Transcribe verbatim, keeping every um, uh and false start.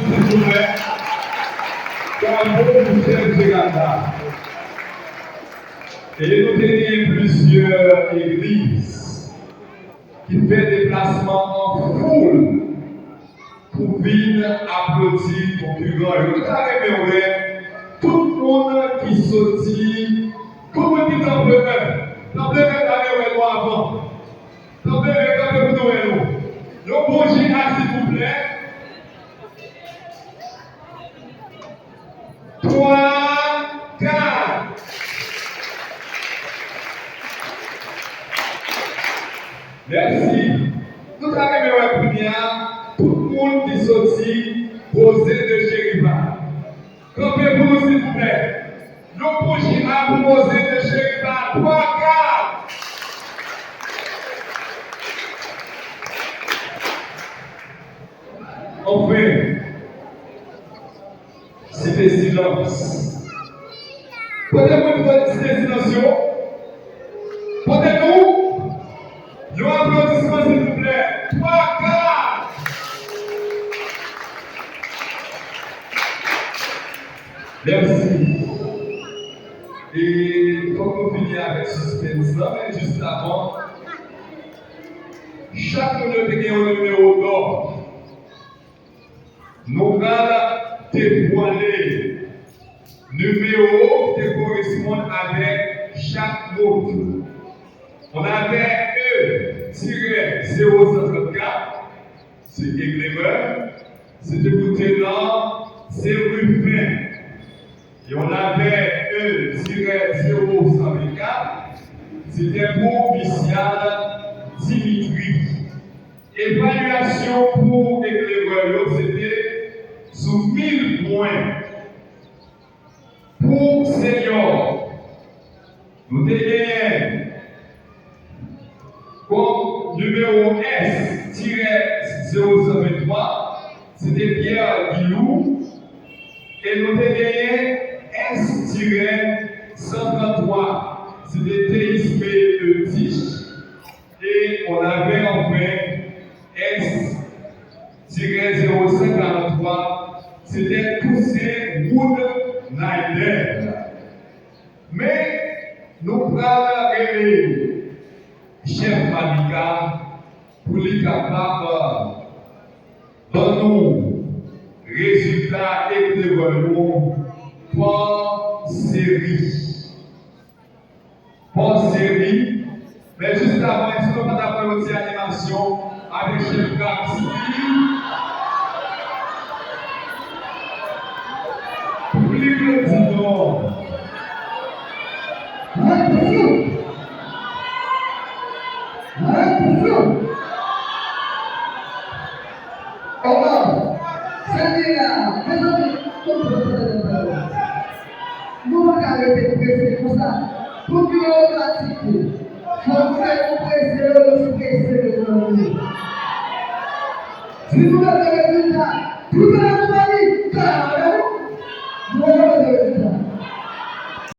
Silvouplè. Bravo pou chèf jeneral la. E nou te gen plizyè legliz ki fè deplasman an foul pou vin aplodi konkiran yo. Nou ta renmen wè tout moun ki soti, tout moun ki tanplemen. Tanplemen, ta renmen wè nou avan. Tanplemen, kanpe pou nou wè nou. Yon bon jan, silvouplè. Twa, kat. Mèsi. Nou ta renmen wè kounye a tout moun ki soti Roselyn de Chérubin. Kanpe pou nou, silvouplè. Yon bouji a pou Roselyn de Chérubin. Twa, kat. Anfen, Site Silans. Kote moun ki site Silans yo? Kote nou? Yon aplodisman, silvouplè. Twa, kat. Mèsi. E fòk nou fini avèk sispens lan, men jis avan, chak moun yo te gen yon nimewo dò. Nou pral devwale nimewo ki te koresponn avèk chak mo. On avait un tiret zéro cent trente-quatre, se eklerè, se te pou tenan, se Rufin. Et on avait un tiret zéro cent vingt-quatre, se te pou Misyal Dimitri. Evalyasyon pou eklerè yo, se te sou mil pwen. Pou senyò, nou te genyen kòm nimewo S tiret zéro cent vingt-trois, se te Pierre Guilou, e nou te genyen S tiret cent trente-trois, se te Théisme Eutich, e on avait enfin S tiret zéro cent quarante-trois, se te Toussaint Wood Naiden. Men, nou pral rele chèf Malika pou li kapab ban nou rezilta eklerè yo pa seri. Pa seri. Men jis avan, èske nou pa ta fè yon ti animasyon avèk chèf Gramsci? Piblik la di non. Mwen toujou. Mwen toujou. Oman, sa gen la, mezanmi, nou pran tande nan pawòl. Nou pa ka rete prese konsa. Pou ke yo ka di ke fò nou fè nou prese yo, nou prese yo nan nou. Si nou bezwen rezilta, tout